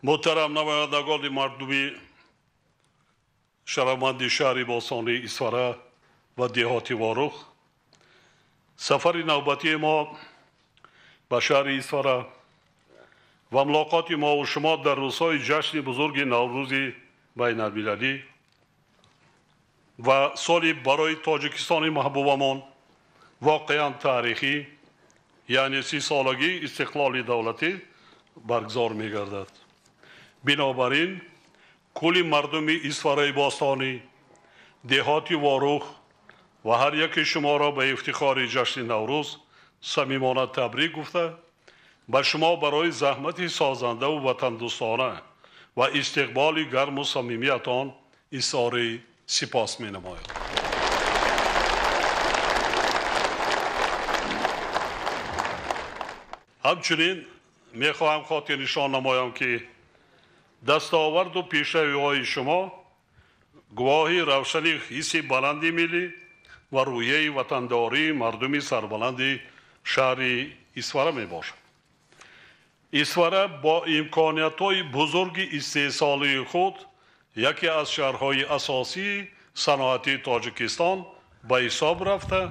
Муҳтарам намояндагони мардуми шарафманди шаҳри бостонии Исфара ва деҳоти Ворух, сафари навбатии мо ба шаҳри Исфара ва мулоқоти мову шумо дар рӯзҳои ҷашни бузурги Наврӯзи байналмилалӣ ва соли барои Тоҷикистони маҳбубамон воқеан таърихӣ, яъне 30-солагии истиқлоли давлатӣ баргузор мегардад. Бинобар ин кулли мардуми Исфараи бостонӣ, деҳоти Ворух ва ҳар яки шуморо ба ифтихори ҷашни Наврӯз самимона табрик гуфта, ба шумо барои заҳмати созандаву ватандӯстона ва истиқболи гарму самимиятон изҳори сипос менамоям. Ҳамчунин мехоҳам хотирнишон намоям, ки дастоварду пешравиҳои шумо гувоҳи равшани ҳисси баланди миллӣ ва рӯҳияи ватандории мардуми сарбаланди шаҳри Исфара мебошад. Исфара бо имкониятҳои бузурги истеҳсолии худ яке аз шаҳрҳои асосии саноатии Тоҷикистон ба ҳисоб рафта,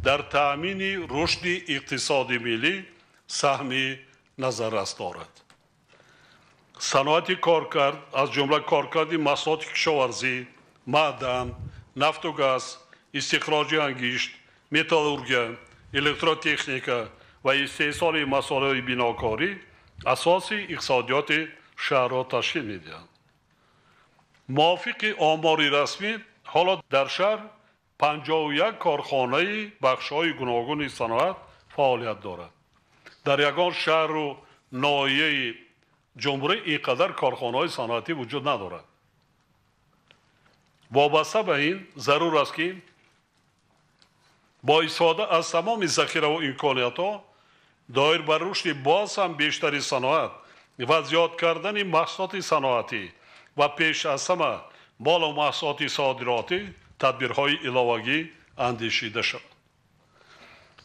дар таъмини рушди иқтисоди миллӣ саҳми назаррас дорад. Саноати коркард, аз ҷумла коркарди маҳсулоти кишоварзӣ, маъдан, нафту газ, истихроҷи ангишт, металлургия, электротехника ва истеҳсоли масолеҳи бинокорӣ асоси иқтисодиёти шаҳрро ташкил медиҳанд. Мувофиқи омори расмӣ, ҳоло дар шаҳр 51 корхонаи бахшҳои гуногуни саноат фаъолият дорад. Дар ягон шаҳру ноҳияи ҷумҳурӣ ин қадар корхонаҳои саноатӣ вуҷуд надорад. Вобаста ба ин зарур аст, ки бо истифода аз тамоми захираву имкониятҳо доир ба рушди боз ҳам бештари саноат ва зиёд кардани маҳсулоти саноатӣ ва пеш аз ҳама молу маҳсулоти содиротӣ тадбирҳои иловагӣ андешида шавад.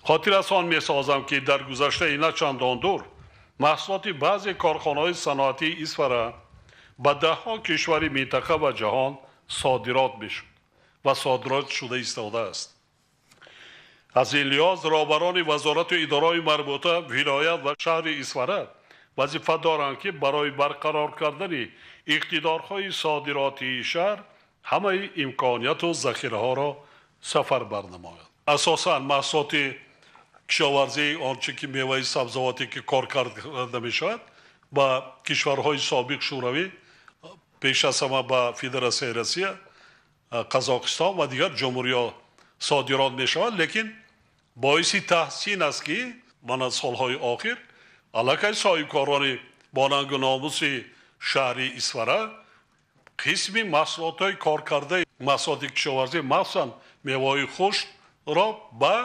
Хотиррасон месозам, ки дар гузаштаи на чандон дур маҳсулоти баъзе корхонаҳои саноатии Исфара ба даҳҳо кишвари минтақа ва ҷаҳон содирот мешуд ва содирот шуда истодааст. Аз ин лиҳоз роҳбарони вазорату идораҳои марбута, вилоят ва шаҳри Исфара вазифа доранд, ки барои барқарор кардани иқтидорҳои содиротии шаҳр ҳамаи имконияту захираҳоро сафарбар намоянд. Асосан маҳсулоти кишоварзӣ, он чӣ ки меваи сабзавоте ки кор карда мешавад, ба кишварҳои собиқ Шӯравӣ, пеш аз ҳама ба Федератсияи Россия, Қазоқистон ва дигар ҷумҳуриҳо содирот мешавад. Лекин боиси таҳсин аст, ки мана солҳои охир аллакай соҳибкорони бо нангу номуси шаҳри Исфара қисми маҳсулотҳои коркардаи маҳсулоти кишоварзӣ, махсусан меваҳои хушкро ба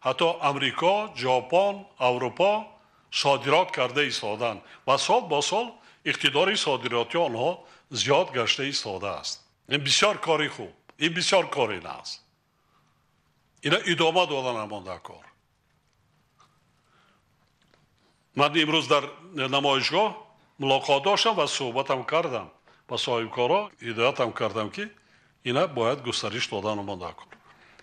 ҳатто Амрико, Ҷопон, Аврупо содирот карда истоданд ва сол бо сол иқтидори содиротии онҳо зиёд гашта истодааст. Ин бисёр кори хуб, ин бисёр кори нағз. Ина идома додан ҳамон кор. Ман имрӯз дар намоишгоҳ мулоқот доштам ва суҳбатам кардам ба соҳибкорҳо, ҳидоятам кардам, ки ина бояд густариш додан ҳамон кор.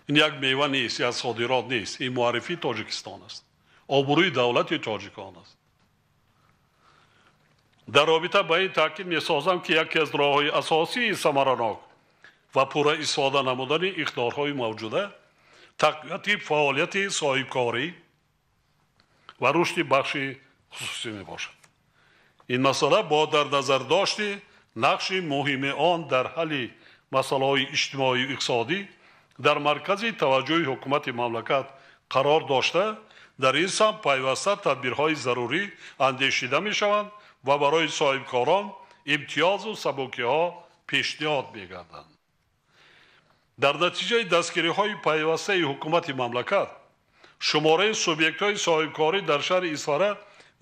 Ин як мева нест, як содирот нест, ин муаррифии Тоҷикистон аст, обрӯи давлати тоҷикон аст. Дар робита ба ин таъкид месозам, ки яке аз роҳҳои асосии самаранок ва пурра истифода намудани иқтидорҳои мавҷуда тақвияти фаъолияти соҳибкорӣ ва рушди бахши хусусӣ мебошад. Ин масъала бо дар назар дошти нақши муҳими он дар ҳалли масъалаҳои иҷтимоию иқтисодӣ дар маркази таваҷҷӯҳи ҳукумати мамлакат қарор дошта, дар ин самт пайваста тадбирҳои зарурӣ андешида мешаванд ва барои соҳибкорон имтиёзу сабукиҳо пешниҳод мегарданд. Дар натиҷаи дастгириҳои пайвастаи ҳукумати мамлакат шумораи субъектҳои соҳибкорӣ дар шаҳри Исфара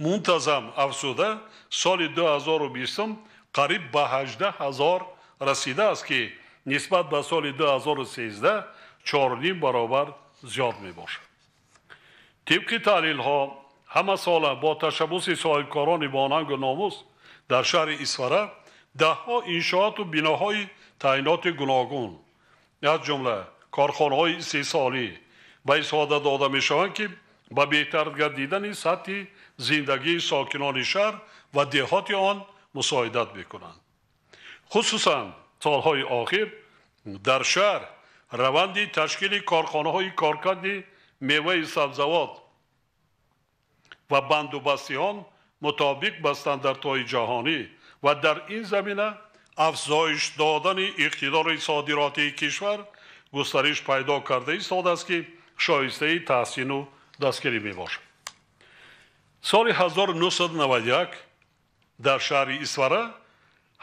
мунтазам афзуда, соли 2020 қариб ба 18 ҳазор расидааст, ки нисбат ба соли 2013 4,5 баробар зиёд мебошад. Тибқи таҳлилҳо, ҳама сола бо ташаббуси соҳибкорони бонангу номус Дар шаҳри Исфара даҳҳо иншооту биноҳои таъиноти гуногун, аз ҷумла корхонаҳои истеҳсолӣ ба истифода дода мешаванд, ки ба беҳтар гардидани сатҳи зиндагии сокинони шаҳр ва деҳоти он мусоидат мекунанд. Хусусан солҳои охир дар шаҳр раванди ташкили корхонаҳои коркарди меваи сабзавот ва бандубасти он мутобиқ ба стандартҳои ҷаҳонӣ ва дар ин замина афзоиш додани иқтидори содиротии кишвар густариш пайдо карда истодааст, ки шоистаи таҳсину дастгирӣ мебошад. Соли 1991 дар шаҳри Исфара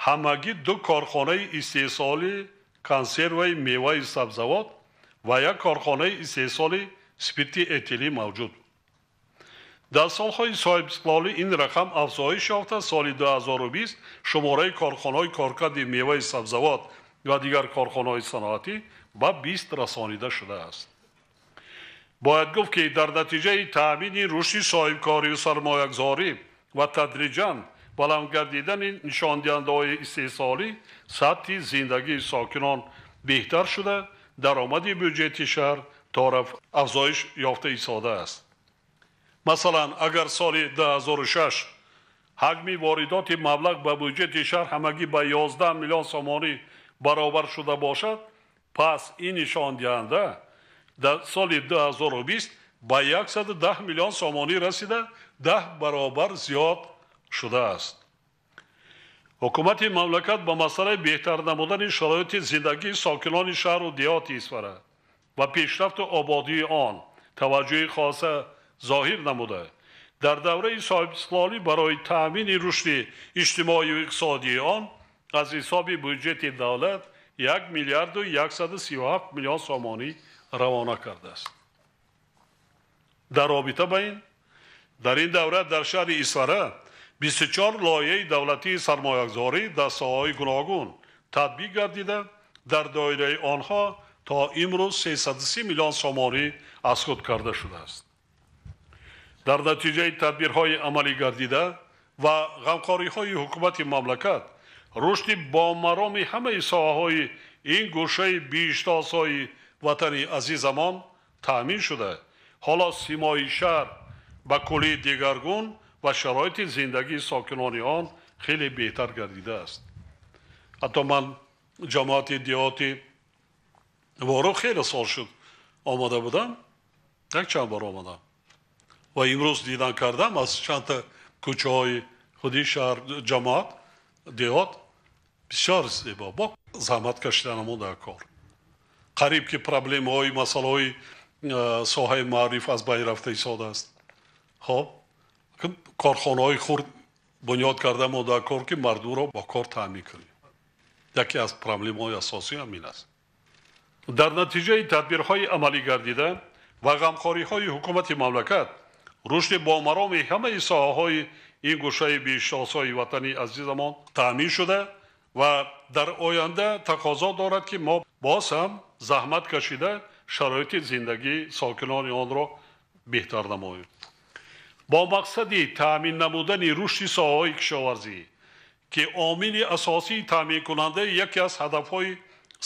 ҳамагӣ 2 корхонаи истеҳсоли консерваи меваи сабзавот ва як корхонаи истеҳсоли спирти этилӣ мавҷуд. Дар солҳои соҳибистиқлолӣ ин рақам афзоиш ёфта, соли 2020 шумораи корхонаҳои коркарди меваи сабзавот ва дигар корхонаҳои саноатӣ ба 20 расонида шудааст. Бояд гуфт, ки дар натиҷаи таъмини рушди соҳибкорию сармоягузорӣ ва тадриҷан баланд гардидани нишондиҳандаҳои истеҳсолӣ сатҳи зиндагии сокинон беҳтар шуда, даромади бюҷети шаҳр торафт афзоиш ёфта истодааст. Масалан, агар соли 2006 ҳаҷми воридоти маблағ ба бюҷети шаҳр ҳамагӣ ба 11 миллион сомонӣ баробар шуда бошад, пас ин нишондиҳанда дар соли 2020 ба 110 миллион сомонӣ расида, 10 баробар зиёд шудааст. Ҳукумати мамлакат ба масъалаи беҳтар намудани шароити зиндагии сокинони шаҳру деҳоти Исфара ва пешрафту ободии он таваҷҷӯҳи хоса зоҳир намуда, дар давраи соҳибистиқлолӣ барои таъмини рушди иҷтимоию иқтисодии он аз ҳисоби бюҷети давлат 1 миллиарду 137 миллион сомонӣ равона кардааст. Дар робита ба ин, дар ин давра дар шаҳри Исфара 24 лоиҳаи давлатии сармоягузорӣ дар соҳаҳои гуногун татбиқ гардида, дар доираи онҳо то имрӯз 330 миллион сомонӣ аз худ карда шудааст. Дар натиҷаи тадбирҳои амалӣ гардида ва ғамхориҳои ҳукумати мамлакат, рушди бомароми ҳамаи соҳаҳои ин гӯшаи биҳиштосои ватани азизамон таъмин шуда, ҳоло симои шаҳр ба куллӣ дигаргун ва шароити зиндагии сокинони он хеле беҳтар гардидааст. Ҳатто ман ҷамоати деҳоти Ворух хеле сол шуд омада будам, як чанд бор омадам ва имрӯз дидан кардам аз чандта кӯчаҳои худи шаҳр, ҷамоат, деҳот бисёр зебо, бо заҳмат кашиданамон дар кор. Қариб ки проблемаҳои масъалаҳои соҳаи маориф аз байн рафта истодааст. Хоб, корхонаҳои хурд бунёд кардамо дар кор, ки мардумро бо кор таъмин кунем. Яке аз проблемаҳои асосӣ ҳамин аст. Дар натиҷаи тадбирҳои амалӣ гардида ва ғамхориҳои ҳукумати мамлакат, рушди бомароми ҳамаи соҳаҳои ин гӯшаи биҳиштосои ватани азизамон таъмин шуда ва дар оянда тақозо дорад, ки мо боз ҳам заҳмат кашида шароити зиндагии сокинони онро беҳтар намоем. Бо мақсади таъмин намудани рушди соҳаҳои кишоварзӣ, ки омили асосии таъминкунандаи яке аз ҳадафҳои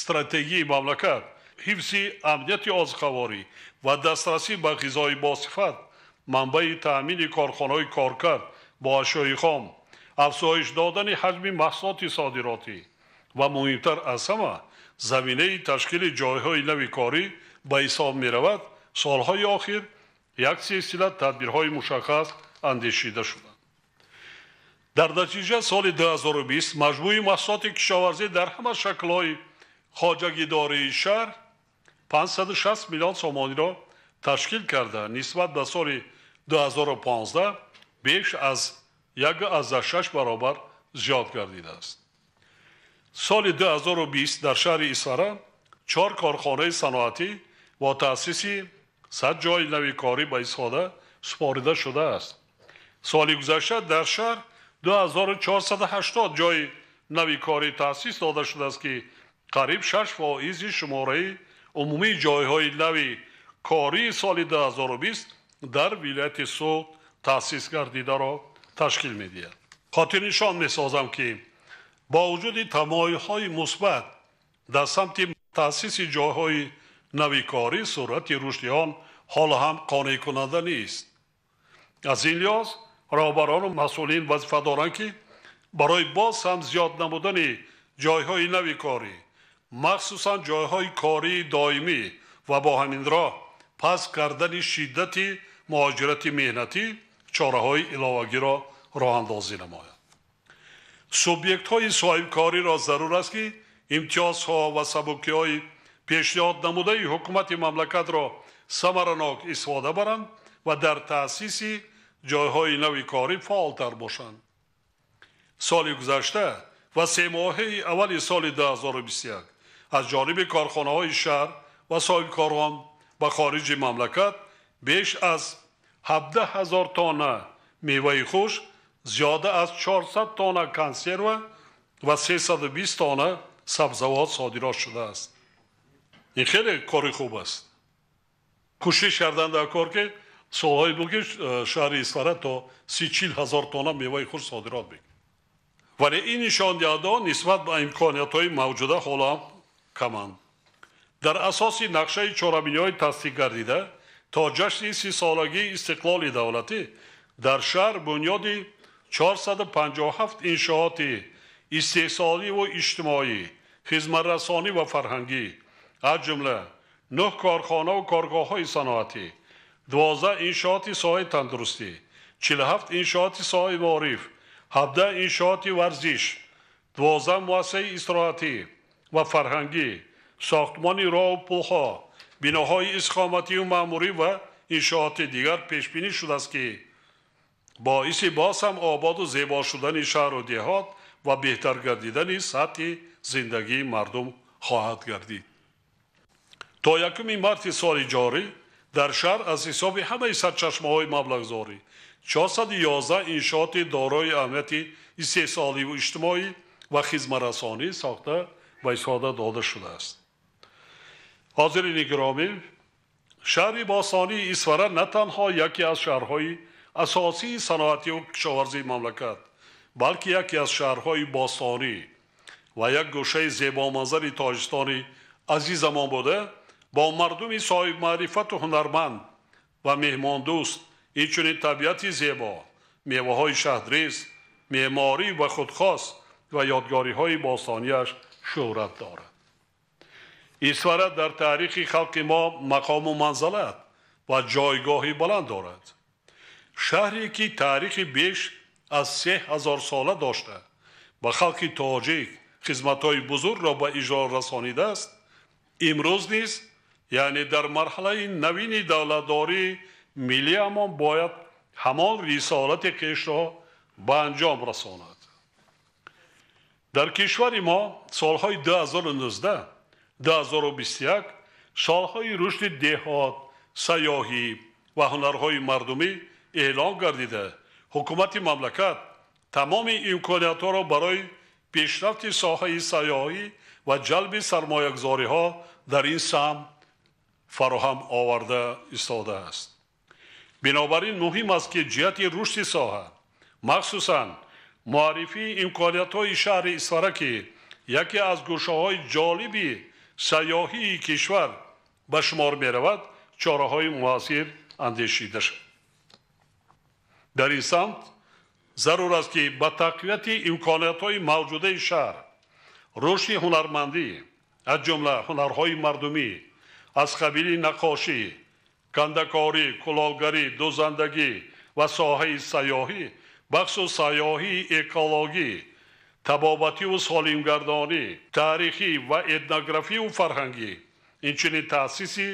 стратегии мамлакат, ҳифзи амнияти озуқаворӣ ва дастрасӣ ба ғизои босифат, манбаи таъмини корхонаҳои коркард бо ашёи хом, афзоиш додани ҳаҷми маҳсулоти содиротӣ ва муҳимтар аз ҳама заминаи ташкили ҷойҳои нави корӣ ба ҳисоб меравад, солҳои охир як силсила тадбирҳои мушаххас андешида шуданд. Дар натиҷа соли 2020 маҷмӯи маҳсулоти кишоварзӣ дар ҳама шаклҳои хоҷагидории шаҳр 560 миллион сомониро ташкил карда, нисбат ба соли 2015 беш аз 1,6 баробар зиёд гардидааст. Соли 2020 дар шаҳри Исфара 4 корхонаи саноатӣ бо таъсиси 100 ҷойи нави корӣ ба истифода супорида шудааст. Соли гузашта дар шаҳр 2480 ҷойи нави корӣ таъсис дода шудааст, ки қариб 6% шумораи умумии ҷойҳои нави кории соли 2020 дар вилояти Суғд таъсис гардидаро ташкил медиҳад. Хотирнишон месозам, ки бо вуҷуди тамоюлҳои мусбат дар самти таъсиси ҷойҳои нави корӣ, суръати рушди он ҳоло ҳам қонеъкунанда нест. Аз ин лиҳоз роҳбарону масъулин вазифа доранд, ки барои боз ҳам зиёд намудани ҷойҳои нави корӣ, махсусан ҷойҳои кории доимӣ ва бо ҳамин роҳ паст кардани шиддати муҳоҷирати меҳнатӣ чораҳои иловагиро роҳандозӣ намояд. Субъектҳои соҳибкориро зарур аст, ки имтиёзҳо ва сабукиҳои пешниҳод намудаи ҳукумати мамлакатро самаранок истифода баранд ва дар таъсиси ҷойҳои нави корӣ фаъолтар бошанд. Соли гузашта ва семоҳаи аввали соли 2021 аз ҷониби корхонаҳои шаҳр ва соҳибкорон ба хориҷи мамлакат беш аз 17 ҳазор тонна меваи хушк, зиёда аз 400 тонна консерва ва 320 тонна сабзавот содирот шудааст. Ин хеле кори хуб аст. Кӯшиш кардан дар кор, ки солҳои буд, ки шаҳри Исфара то 30-40 ҳазор тонна меваи хушк содирот мекард. Вале ин нишондиҳандаҳо нисбат ба имкониятҳои мавҷуда ҳоло ҳам каманд. Дар асоси нақшаи чорабиниҳои тасдиқ гардида то ҷашни 30-солагии истиқлоли давлатӣ дар шаҳр бунёди 457 иншооти истеҳсолӣ ва иҷтимоӣ, хизматрасонӣ ва фарҳангӣ, аз ҷумла 9 корхонаву коргоҳҳои саноатӣ, 12 иншооти соҳаи тандурустӣ, 47 иншооти соҳаи маориф, 17 иншооти варзиш, 12 муассисаи истироҳатӣ ва фарҳангӣ, сохтмони роҳу пулҳо, биноҳои истиқоматию маъмурӣ ва иншооти дигар пешбинӣ шудааст, ки боиси боз ҳам ободу зебо шудани шаҳру деҳот ва беҳтар гардидани сатҳи зиндагии мардум хоҳад гардид. То 1 марти соли ҷорӣ дар шаҳр аз ҳисоби ҳамаи сарчашмаҳои маблағгузорӣ 411 иншооти дорои аҳамияти истеҳсоливу иҷтимоӣ ва хизматрасонӣ сохта ва истифода дода шудааст. Ҳозирини гиромӣ, шаҳри бостонии Исфара на танҳо яке аз шаҳрҳои асосии саноатию кишоварзии мамлакат, балки яке аз шаҳрҳои бостонӣ ва як гӯшаи зебоманзари Тоҷикистони азизамон буда, бо мардуми соҳибмаърифату ҳунарманд ва меҳмондӯст, инчунин табиати зебо, меваҳои шаҳдрез, меъморӣ ва худхос ва ёдгориҳои бостониаш шӯҳрат дорад. Исфара дар таърихи халқи мо мақому манзалат ва ҷойгоҳи баланд дорад. Шаҳре ки таърихи беш аз 3000 сола дошта, ба халқи тоҷик хизматҳои бузургро ба иҷро расонидааст, имрӯз низ, яъне дар марҳалаи навини давлатдории миллиамон, бояд ҳамон рисолати хешро ба анҷом расонад. Дар кишвари мо солҳои 2019 2021 солҳои рушди деҳот, сайёҳӣ ва ҳунарҳои мардумӣ эълон гардида, ҳукумати мамлакат тамоми имкониятҳоро барои пешрафти соҳаи сайёҳӣ ва ҷалби сармоягузориҳо дар ин самт фароҳам оварда истодааст. Бинобар ин муҳим аст, ки ҷиҳати рушди соҳа, махсусан муаррифии имкониятҳои шаҳри Исфара, ки яке аз гӯшаҳои ҷолиби сайёҳии кишвар ба шумор меравад, чораҳои муассир андешида шавад. Дар ин самт зарур аст, ки ба тақвияти имкониятҳои мавҷудаи шаҳр, рушди ҳунармандӣ, аз ҷумла ҳунарҳои мардумӣ аз қабили наққошӣ, кандакорӣ, кулолгарӣ, дӯзандагӣ ва соҳаи сайёҳӣ, бахусус сайёҳии экологӣ, табобативу солимгардонӣ, таърихӣ ва этнографию фарҳангӣ, инчунин таъсиси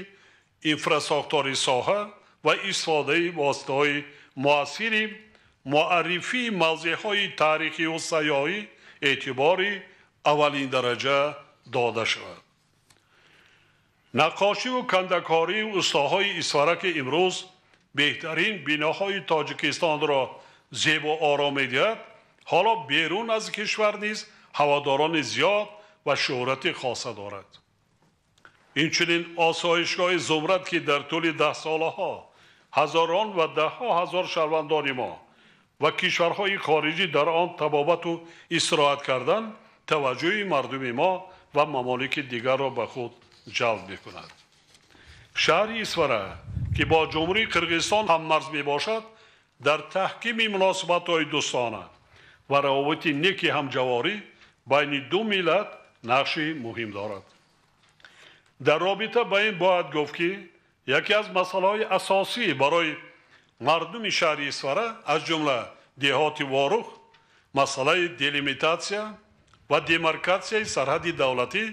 инфрасохтори соҳа ва истифодаи воситаҳои муассири муаррифии мавзеъҳои таърихию сайёҳӣ эътибори аввалиндараҷа дода шавад. Наққошиву кандакории устоҳои Исфара, ки имрӯз беҳтарин биноҳои Тоҷикистонро зебо оро медиҳад, ҳоло берун аз кишвар низ ҳаводорони зиёд ва шӯҳрати хоса дорад. Инчунин осоишгоҳи Зумрад, ки дар тӯли даҳсолаҳо ҳазорон ва даҳҳо ҳазор шаҳрвандони мо ва кишварҳои хориҷӣ дар он табобату истироҳат кардан таваҷҷӯҳи мардуми мо ва мамолики дигарро ба худ ҷалб мекунад. Шаҳри Исфара, ки бо Ҷумҳурии Қирғизистон ҳаммарз мебошад, дар таҳкими муносибатҳои дӯстона ва равобити неки ҳамҷаворӣ байни ду миллат нақши муҳим дорад. Дар робита ба ин бояд гуфт, ки яке аз масъалаҳои асосӣ барои мардуми шаҳри Исфара, аз ҷумла деҳоти Ворух, масъалаи делимитатсия ва демаркатсияи сарҳади давлатӣ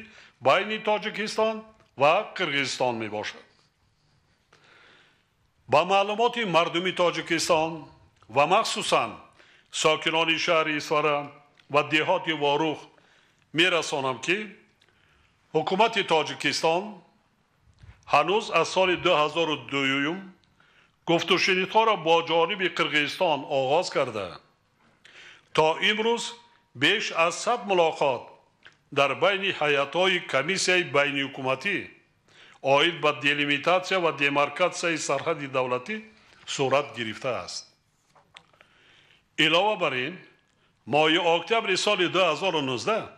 байни Тоҷикистон ва Қирғизистон мебошад. Ба маълумоти мардуми Тоҷикистон ва махсусан сокинони шаҳри Исфара ва деҳоти Ворух мерасонам, ки ҳукумати Тоҷикистон ҳанӯз аз соли 2002 гуфтушунидҳоро бо ҷониби Қирғизистон оғоз карда, то имрӯз беш аз 100 мулоқот дар байни ҳайатҳои комиссияи байниҳукуматӣ оид ба делимитатсия ва демаркатсияи сарҳади давлатӣ сурат гирифтааст. Илова бар ин, моҳи октябри соли 2019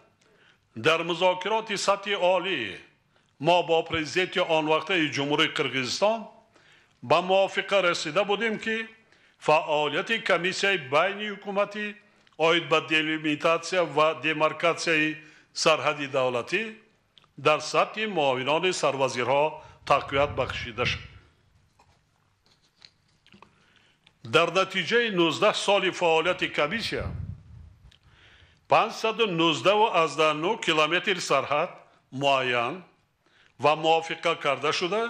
дар музокироти сатҳи олӣ мо бо президенти он вақтаи Ҷумҳурии Қирғизистон ба мувофиқа расида будем, ки фаъолияти комиссияи байниҳукуматӣ оид ба делимитатсия ва демаркатсияи сарҳади давлатӣ дар сатҳи муовинони сарвазирҳо тақвият бахшида шуд. Дар натиҷаи 19 соли фаъолияти комиссия 519,9 километр сарҳад муайян ва мувофиқа карда шуда,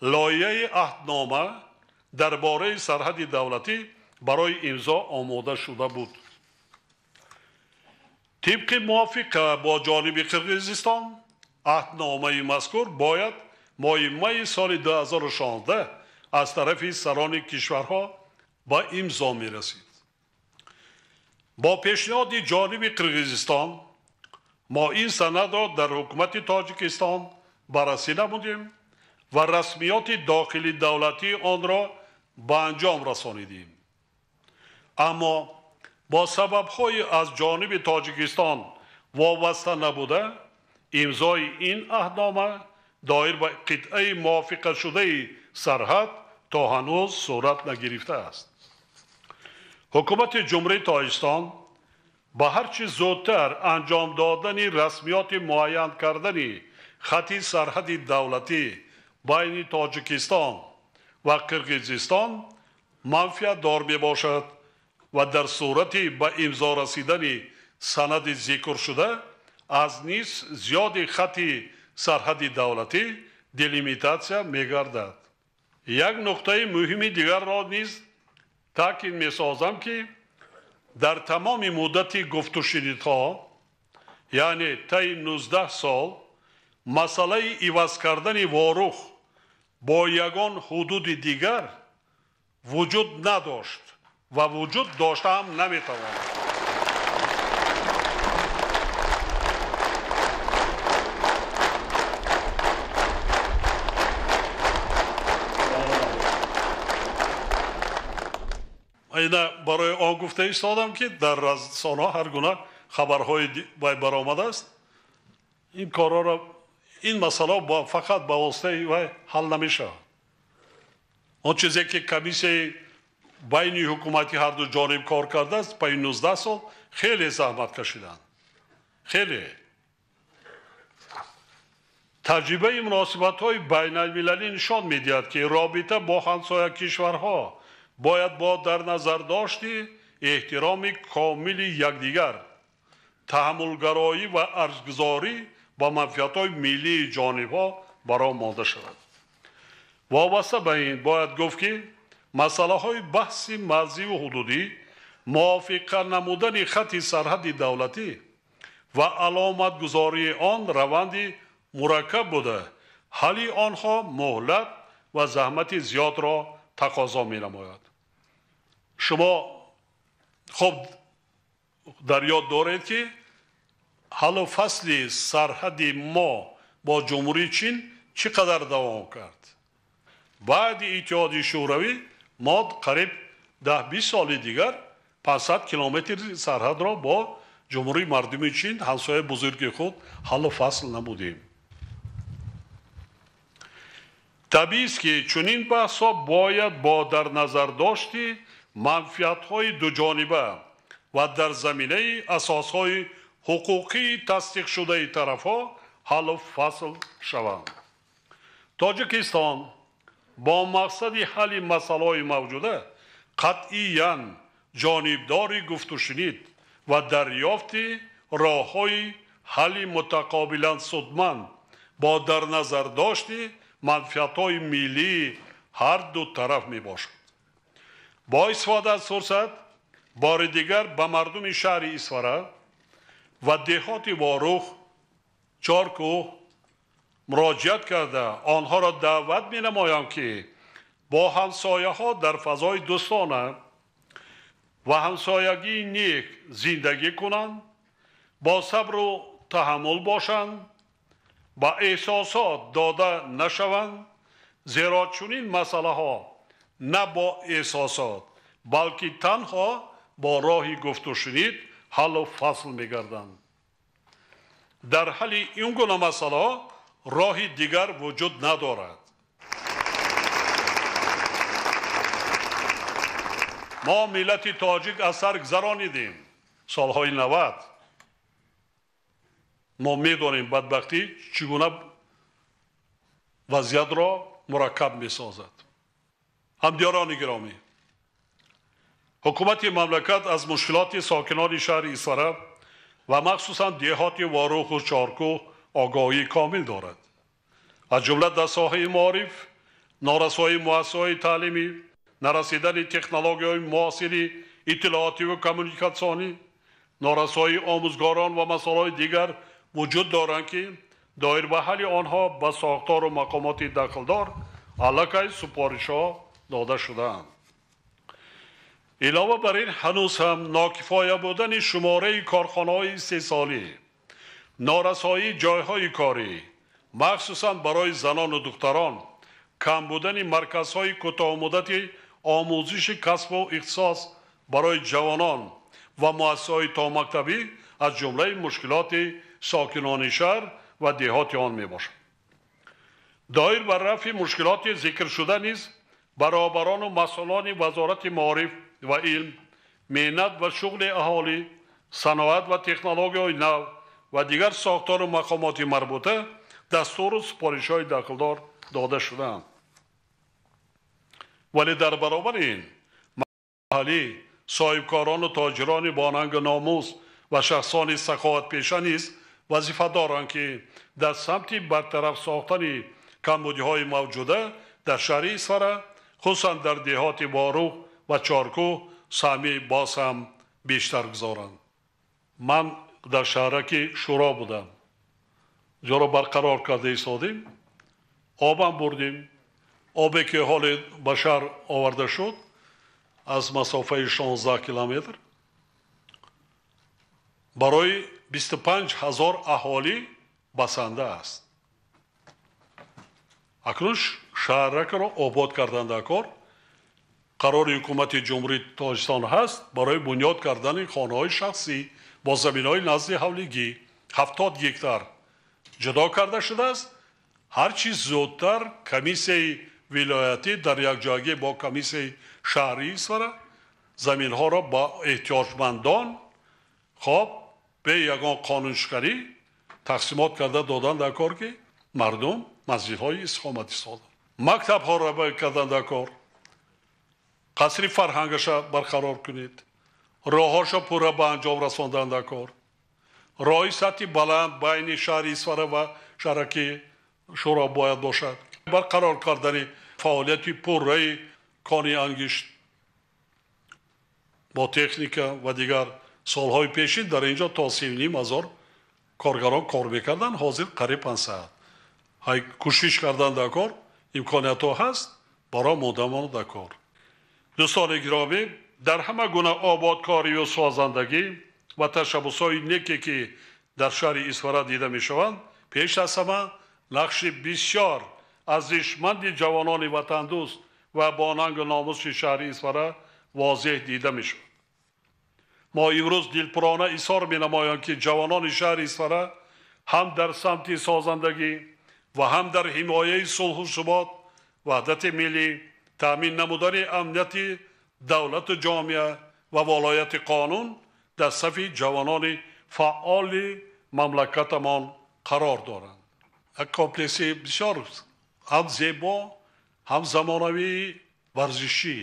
лоиҳаи аҳднома дар бораи сарҳади давлатӣ барои имзо омода шуда буд. Тибқи мувофиқа бо ҷониби Қирғизистон, аҳдномаи мазкур бояд моҳи майи соли 2016 аз тарафи сарони кишварҳо ба имзо мерасид. Бо пешниҳоди ҷониби Қирғизистон мо ин санадро дар ҳукумати Тоҷикистон баррасӣ намудем ва расмиёти дохили давлатии онро ба анҷом расонидем. Аммо бо сабабҳои аз ҷониби Тоҷикистон вобаста набуда, имзои ин аҳднома доир ба қитъаи мувофиқашудаи сарҳад то ҳанӯз сурат нагирифтааст. Ҳукумати Ҷумҳурии Тоҷикистон ба ҳарчи зудтар анҷом додани расмиёти муайян кардани хати сарҳади давлатӣ байни Тоҷикистон ва Қирғизистон манфиатдор мебошад ва дар сурати ба имзо расидани санади зикршуда аз нисф зиёди хати сарҳади давлатӣ делимитатсия мегардад. Як нуқтаи муҳими дигарро низ таъкид месозам, ки дар тамоми муддати гуфтушунидҳо, яъне таи 19 сол, масъалаи иваз кардани Ворух бо ягон ҳудуди дигар вуҷуд надошт ва вуҷуд дошта ҳам наметавонад. Ина барои он гуфта истодам, ки дар расонаҳо ҳар гуна хабарҳои вай баромадааст. Ин корҳоро, ин масъала фақат ба воситаи вай ҳал намешавад. Он чизе ки комиссияи байни ҳукумати ҳарду ҷониб кор кардааст, пайи 19 сол хеле заҳмат кашиданд. Хеле. Таҷрибаи муносибатҳои байналмилалӣ нишон медиҳад, ки робита бо ҳамсоя кишварҳо бояд бо дар назар дошти эҳтироми комили якдигар, таҳаммулгароӣ ва арзгузорӣ ба манфиатҳои миллии ҷонибҳо бароҳ монда шавад. Вобаста ба ин бояд гуфт, ки масъалаҳои баҳси марзиву ҳудудӣ, мувофиқа намудани хати сарҳади давлатӣ ва аломатгузории он раванди мураккаб буда, ҳалли онҳо муҳлат ва заҳмати зиёдро тақозо менамояд. Шумо хуб дар ёд доред, ки ҳаллу фасли сарҳади мо бо Ҷумҳурии Чин чӣ қадар давом кард. Баъди Иттиҳоди Шӯравӣ мо қариб 10-20 соли дигар 500 километри сарҳадро бо Ҷумҳурии Мардумии Чин, ҳамсояи бузурги худ, ҳаллу фасл намудем. Табиист, ки чунин баҳсҳо бояд бо дар назардошти манфиатҳои дуҷониба ва дар заминаи асосҳои ҳуқуқии тасдиқшудаи тарафҳо ҳаллу фасл шаванд. Тоҷикистон бо мақсади ҳалли масъалаҳои мавҷуда қатъиян ҷонибдори гуфтушунид ва дарёфти роҳҳои ҳалли мутақобилан судманд бо дар назардошти манфиатҳои миллии ҳар ду тараф мебошад. Бо истифода аз фурсат бори дигар ба мардуми шаҳри Исфара ва деҳоти Ворух, Чоркӯҳ муроҷиат карда онҳоро даъват менамоям, ки бо ҳамсояҳо дар фазои дӯстона ва ҳамсоягии нек зиндагӣ кунанд, бо сабру таҳаммул бошанд, ба эҳсосот дода нашаванд, зеро чунин масъалаҳо на бо эҳсосот, балки танҳо бо роҳи гуфтушунид ҳаллу фасл мегарданд. Дар ҳалли ин гуна масъалаҳо роҳи дигар вуҷуд надорад. Мо миллати тоҷик аз сар гузаронидем солҳои 90. Мо медонем бадбахтӣ чӣ гуна вазъиятро мураккаб месозад. Ҳамдиёрони гиромӣ, ҳукумати мамлакат аз мушкилоти сокинони шаҳри Исфара ва махсусан деҳоти Воруху Чоркӯҳ огоҳии комил дорад. Аз ҷумла дар соҳаи маориф, норасоии муассисаҳои таълимӣ, нарасидани технологияҳои муосири иттилоотиву коммуникатсионӣ, норасоии омӯзгорон ва масъалаҳои дигар вуҷуд доранд, ки доир ба ҳалли онҳо ба сохтору мақомоти дахлдор аллакай супоришҳо дода шудаанд. Илова бар ин, ҳанӯз ҳам нокифоя будани шумораи корхонаҳои истеҳсолӣ, норасоии ҷойҳои корӣ, махсусан барои занону духтарон, кам будани марказҳои кӯтоҳмуддати омӯзиши касбу ихтисос барои ҷавонон ва муассисаҳои томактабӣ аз ҷумлаи мушкилоти сокинони шаҳр ва деҳоти он мебошад. Доир ба рафъи мушкилоти зикршуда низ баробарону масъулони Вазорати маориф ва илм, меҳнат ва шуғли аҳолӣ, саноат ва технологияҳои нав ва дигар сохтору мақомоти марбута дастуру супоришҳои дахлдор дода шудаанд. Вале дар баробари ин маҳаллӣ соҳибкорону тоҷирони бонангу номус ва шахсони саховатпеша низ вазифа доранд, ки дар самти бартараф сохтани камбудиҳои мавҷуда дар шаҳри Исфара, хусусан дар деҳоти Ворух ва Чоркӯҳ саҳми боз ҳам бештар гузоранд. Ман дар шаҳраки Шӯро будам, ҷоро барқарор карда истодем, обам бурдем. Обе ки ҳоле ба шаҳр оварда шуд аз масофаи 16 километр барои 25 ҳазор аҳолӣ басанда аст. Акнун шаҳракро обод кардан дар кор қарори ҳукумати Ҷумҳурии Тоҷикистон ҳаст барои бунёд кардани хонаҳои шахсӣ бо заминҳои назди ҳавлигӣ 70 гектар ҷудо карда шудааст. Ҳарчи зудтар комиссияи вилоятӣ дар якҷоягӣ бо комиссияи шаҳрии Исфара заминҳоро ба эҳтиёҷмандон хоб бе ягон қонуншиканӣ тақсимот карда додан дар кор, ки мардум манзилҳои истиқоматӣ созанд. Мактабҳоро кардан дар кор, қасри фарҳангаша барқарор кунед, роҳҳоша пурра ба анҷом расондан дар кор, роҳи сатҳи баланд байни шаҳри Исфара ва шаҳраки Шӯро бояд бошад, барқарор кардани фаъолияти пурраи кони ангишт бо техника ва дигар. Солҳои пешин дар инҷо то 3,5 ҳазор коргарон кор мекарданд, ҳозир қариб 500. Ҳай кӯшиш кардан дар кор, имкониятҳо ҳаст, барои модамон дар кор. Дӯстони гиромӣ, дар ҳама гуна ободкорию созандагӣ ва ташаббусҳои неке, ки дар шаҳри Исфара дида мешаванд, пеш аз ҳама нақши бисёр арзишманди ҷавонони ватандӯст ва бонангу номуси шаҳри Исфара возеҳ дида мешавад. Мо имрӯз дилпурона изҳор менамоем, ки ҷавонони шаҳри Исфара ҳам дар самти созандагӣ ва ҳам дар ҳимояи сулҳу субот, ваҳдати миллӣ, таъмин намудани амнияти давлату ҷомеа ва волояти қонун дар сафи ҷавонони фаъоли мамлакатамон қарор доранд. Як комплекси бисёр ҳам зебо, ҳам замонавии варзишӣ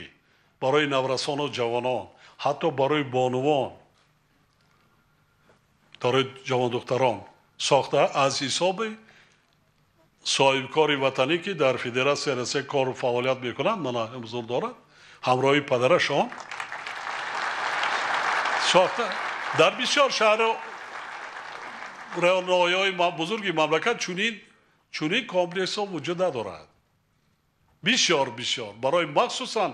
барои наврасону ҷавонон, ҳатто барои бонувон, барои ҷавондухтарон сохта аз ҳисоби соҳибкори ватанӣ, ки дар Федератсияи Россия кору фаъолият мекунанд, мана ҳузур дорад, ҳамроҳи падарашон сохта. Дар бисёр шаҳру ноҳияҳои бузурги мамлакат чунин комплексҳо вуҷуд надорад. Бисёр бисёр барои махсусан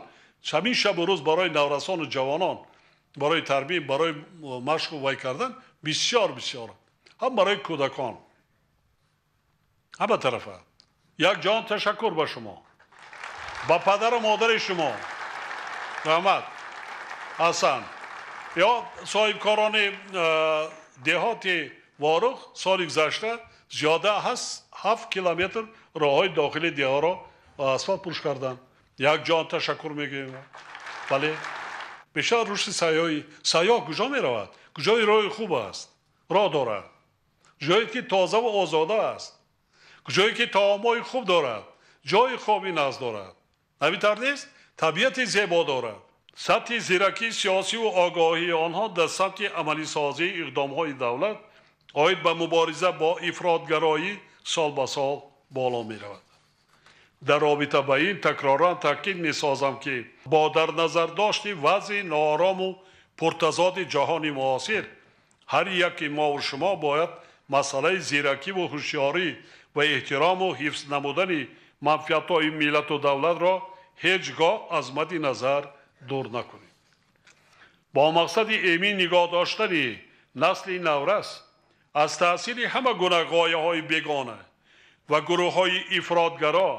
ҳамин шабу рӯз барои наврасону ҷавонон, барои тарбия, барои машқу вай кардан бисёр бисёр, ҳам барои кӯдакон, ҳама тарафа. Як ҷон ташаккур ба шумо, ба падару модари шумо. Раҳмат. Ҳасан. Ё соҳибкорони деҳоти Ворух соли гузашта зиёда аз 7 километр роҳҳои дохили деҳаро асфалт пӯш карданд. Як ҷон ташаккур мегӯем. Бале, бештар рушди сайёҳӣ. Сайёҳ куҷо меравад? Куҷои роҳи хуб аст, роҳ дорад, ҷое ки тоза ва озода аст, ҷое ки таомҳои хуб дорад, ҷои хоби нағз дорад. Ҳамин тавр нест? Табиати зебо дорад. Сатҳи зиракии сиёсиву огоҳии онҳо дар самти амалисозии иқдомҳои давлат оид ба мубориза бо ифротгароӣ сол ба сол боло меравад. Дар робита ба ин такроран таъкид месозам, ки бо дар назардошти вазъи ноорому пуртазоди ҷаҳони муосир ҳар яки мову шумо бояд масъалаи зиракиву ҳушёрӣ ва эҳтирому ҳифз намудани манфиатҳои миллату давлатро ҳеҷ гоҳ аз мадди назар дур накунем. Бо мақсади эмин нигоҳ доштани насли наврас аз таъсири ҳама гуна ғояҳои бегона ва гурӯҳҳои ифротгаро,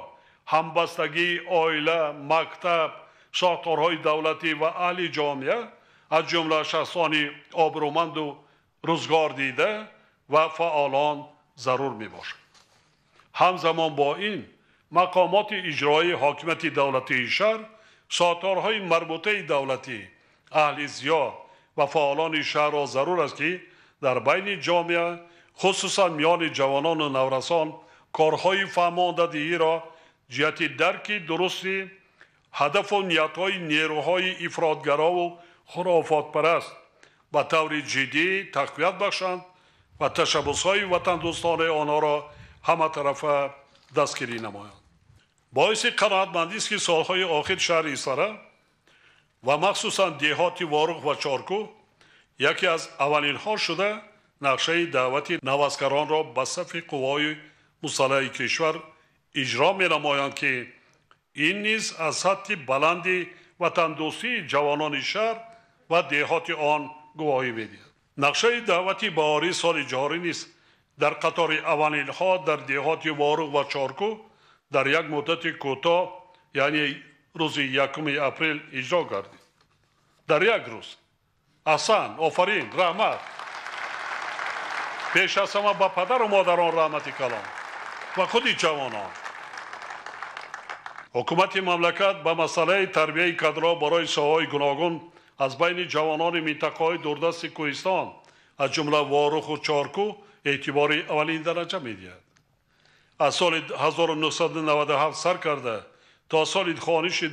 ҳамбастагии оила, мактаб, сохторҳои давлатӣ ва аҳли ҷомеа, аз ҷумла шахсони обрӯманду рӯзгор дида ва фаъолон зарур мебошад. Ҳамзамон бо ин мақомоти иҷроии ҳокимияти давлатии шаҳр, сохторҳои марбутаи давлатӣ, аҳли зиё ва фаъолони шаҳрро зарур аст, ки дар байни ҷомеа, хусусан миёни ҷавонону наврасон, корҳои фаҳмондадиҳиро ҷиҳати дарки дурусти ҳадафу ниятҳои нерӯҳои ифротгарову хурофотпараст ба таври ҷиддӣ тақвият бахшанд ва ташаббусҳои ватандӯстонаи онҳоро ҳаматарафа дастгирӣ намоянд. Боиси қаноатмандист, ки солҳои охир шаҳри Исфара ва махсусан деҳоти Ворух ва Чоркӯҳ яке аз аввалинҳо шуда нақшаи даъвати наваскаронро ба сафи қувваҳои мусаллаҳи кишвар иҷро менамоянд, ки ин низ аз сатҳи баланди ватандӯстии ҷавонони шаҳр ва деҳоти он гувоҳӣ медиҳад. Нақшаи даъвати баҳории соли ҷорӣ низ дар қатори аввалинҳо дар деҳоти Ворух ва Чоркӯҳ дар як муддати кӯтоҳ, яъне рӯзи 1 апрел иҷро гардид. Дар як рӯз. Аҳсан, офарин, раҳмат. Пеш аз ҳама ба падару модарон раҳмати калон ва худи ҷавонон. Ҳукумати мамлакат ба масъалаи тарбияи кадрҳо барои соҳаҳои гуногун аз байни ҷавонони минтақаҳои дурдасти кӯҳистон, аз ҷумла Воруху Чоркӯҳ, эътибори аввалин дараҷа медиҳад. Аз соли 1997 сар карда то соли хониши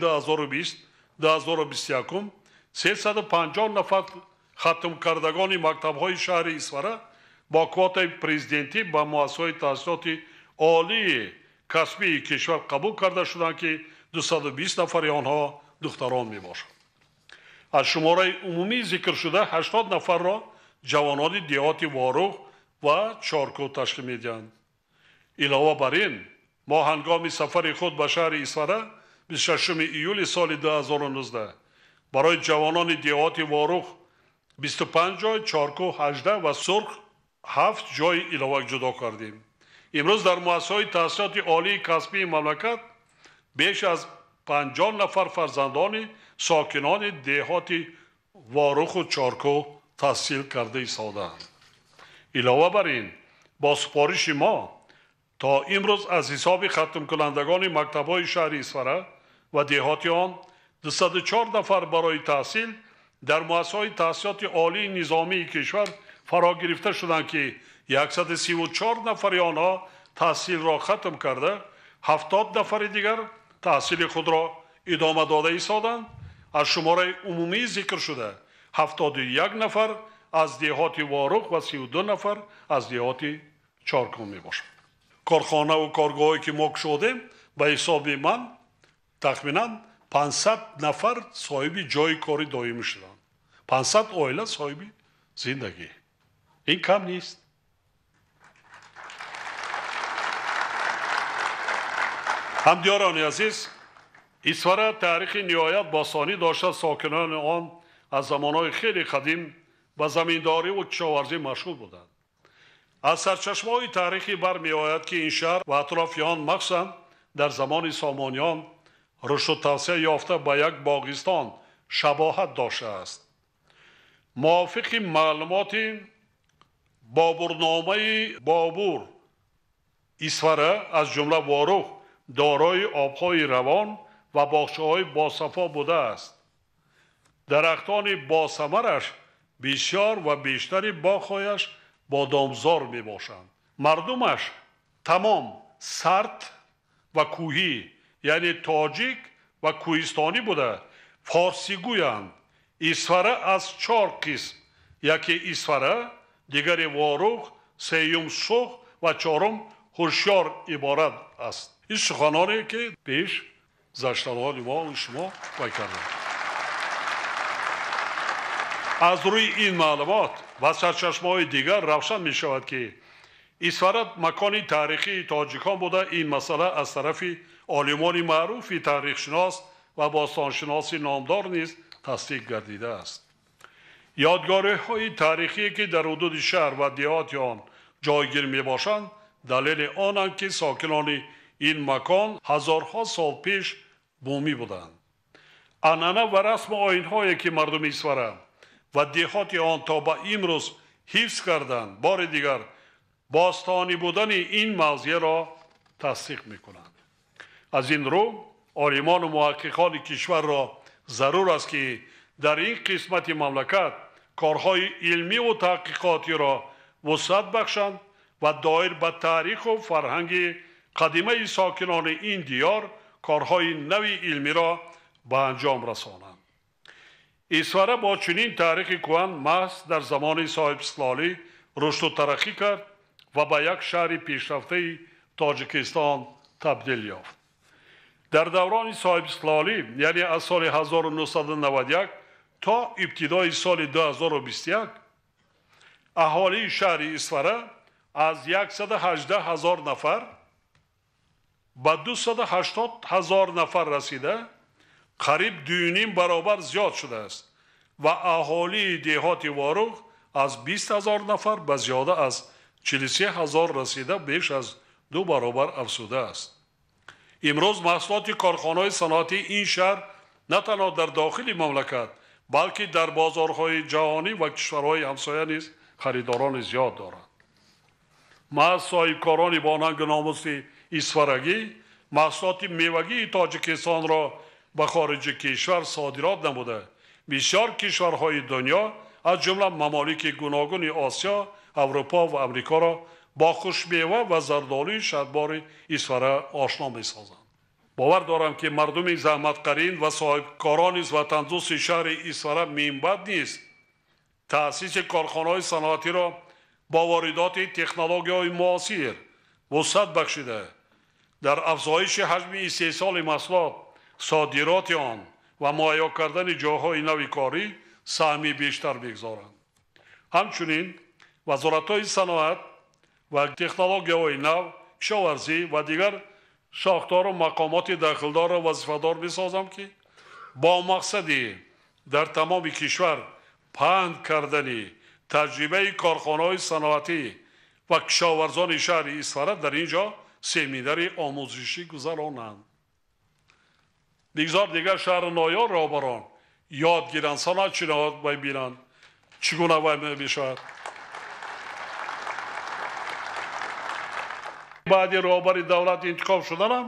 2020-2021 350 нафар хатмкардагони мактабҳои шаҳри Исфара бо квотаи президентӣ ба муассисаҳои таҳсилоти олии касбии кишвар қабул карда шуданд, ки 220 нафари онҳо духтарон мебошанд. Аз шумораи умумии зикршуда 80 нафарро ҷавонони деҳоти Ворух ва Чоркӯҳ ташкил медиҳанд. Илова бар ин, мо ҳангоми сафари худ ба шаҳри Исфара 26 июли соли 2019 барои ҷавонони деҳоти Ворух 25 ҷой, Чоркӯҳ 18 ва Сурх 7 ҷойи илова ҷудо кардем. Имрӯз дар муассисаҳои таҳсилоти олии касбии мамлакат беш аз 50 нафар фарзандони сокинони деҳоти Воруху Чоркӯҳ таҳсил карда истодаанд. Илова бар ин, бо супориши мо то имрӯз аз ҳисоби хатмкунандагони мактабҳои шаҳри Исфара ва деҳоти он 204 нафар барои таҳсил дар муассисаҳои таҳсилоти олии низомии кишвар фаро гирифта шуданд, ки 134 нафари онҳо таҳсилро хатм карда, 70 нафари дигар таҳсили худро идома дода истоданд. Аз шумораи умумии зикршуда 71 нафар аз деҳоти Ворух ва 32 нафар аз деҳоти Чоркун мебошанд. Корхонаву коргоҳое ки мо кушодем, ба ҳисоби ман тахминан 500 нафар соҳиби ҷойи кори доимӣ шуданд. 500 оила соҳиби зиндагӣ. Ин кам нест. Ҳамдиёрони азиз, Исфара таърихи ниҳоят бостонӣ дошта, сокинони он аз замонҳои хеле қадим ба заминдорӣ ва кишоварзӣ машғул буданд. Аз сарчашмаҳои таърихӣ бармеояд, ки ин шаҳр ва атрофи он махсусан дар замони Сомониён рушду тавсеа ёфта ба як боғистон шабоҳат доштааст. Мувофиқи маълумоти Бобурномаи Бобур, Исфара аз ҷумла Ворух дорои обҳои равон ва боғчаҳои босафо будааст. Дарахтони босамараш бисёр ва бештари боғҳояш бодомзор мебошанд. Мардумаш тамом сард ва кӯҳӣ, яъне тоҷик ва кӯҳистонӣ буда, форсигӯянд. Исфара аз 4 қисм, яке Исфара, дигаре Ворух, сеюм Сух ва чорум Ҳушёр иборат аст. Ин суханоне ки пеш гузаштаҳои мо шумо вай карданд. Аз рӯи ин маълумот ва сарчашмаҳои дигар равшан мешавад, ки Исфара макони таърихии тоҷикон буда. Ин масъала аз тарафи олимони маъруфи таърихшинос ва бостоншиноси номдор низ тасдиқ гардидааст. Ёдгориҳои таърихие ки дар ҳудуди шаҳр ва деҳоти он ҷойгир мебошанд, далели онанд, ки сокинони ин макон ҳазорҳо сол пеш бумӣ буданд. Анъана ва расму оинҳое ки мардуми Исфара ва деҳоти он то ба имрӯз ҳифз карданд, бори дигар бостонӣ будани ин мавзеъро тасдиқ мекунанд. Аз ин рӯ олимону муҳаққиқони кишварро зарур аст, ки дар ин қисмати мамлакат корҳои илмиву таҳқиқотиро вусъат бахшанд ва доир ба таъриху фарҳанги қадимаи сокинони ин диёр корҳои нави илмиро ба анҷом расонанд. Исфара бо чунин таърихи кӯҳан маҳз дар замони соҳибистиқлолӣ рушду тараққӣ кард ва ба як шаҳри пешрафтаи Тоҷикистон табдил ёфт. Дар даврони соҳибистиқлолӣ, яъне аз соли 1991 то ибтидои соли 2021, аҳолии шаҳри Исфара аз 118 ҳазор нафар ба 280 ҳазор нафар расида, қариб 2,5 баробар зиёд шудааст ва аҳолии деҳоти Ворух аз 20 ҳазор нафар ба зиёда аз 43 ҳазор расида, беш аз 2 баробар афзудааст. Имрӯз маҳсулоти корхонаҳои саноатии ин шаҳр на танҳо дар дохили мамлакат, балки дар бозорҳои ҷаҳонӣ ва кишварҳои ҳамсоя низ харидорони зиёд доранд. Маҳз соҳибкорони бо нангу номуси исфарагӣ маҳсулоти мевагии Тоҷикистонро ба хориҷи кишвар содирот намуда, бисёр кишварҳои дунё аз ҷумла мамолики гуногуни Осиё, Аврупо ва Амрикоро бо хушмева ва зардолуи шадбори Исфара ошно месозанд. Бовар дорам, ки мардуми заҳматқарин ва соҳибкорони ватандӯсти шаҳри Исфара минбаъд низ таъсиси корхонаҳои саноатиро бо воридоти технологияҳои муосир вусъат бахшида, дар афзоиши ҳаҷми истеҳсоли маҳсулот, содироти он ва муҳайё кардани ҷойҳои нави корӣ саҳми бештар бигзоранд. Ҳамчунин вазоратҳои саноат ва технологияҳои нав, кишоварзӣ ва дигар сохтору мақомоти дахлдорро вазифадор месозам, ки бо мақсади дар тамоми кишвар паҳн кардани таҷрибаи корхонаҳои саноатӣ ва кишоварзони шаҳри Исфара дар ин ҷо семинари омӯзишӣ гузаронанд. Бигзор дигар шаҳру ноҳияҳо роҳбарон ёд гиранд, саноатшиноҳо бинанд. Чӣ гуна вай мешавад? Баъди роҳбари давлат интихоб шуданам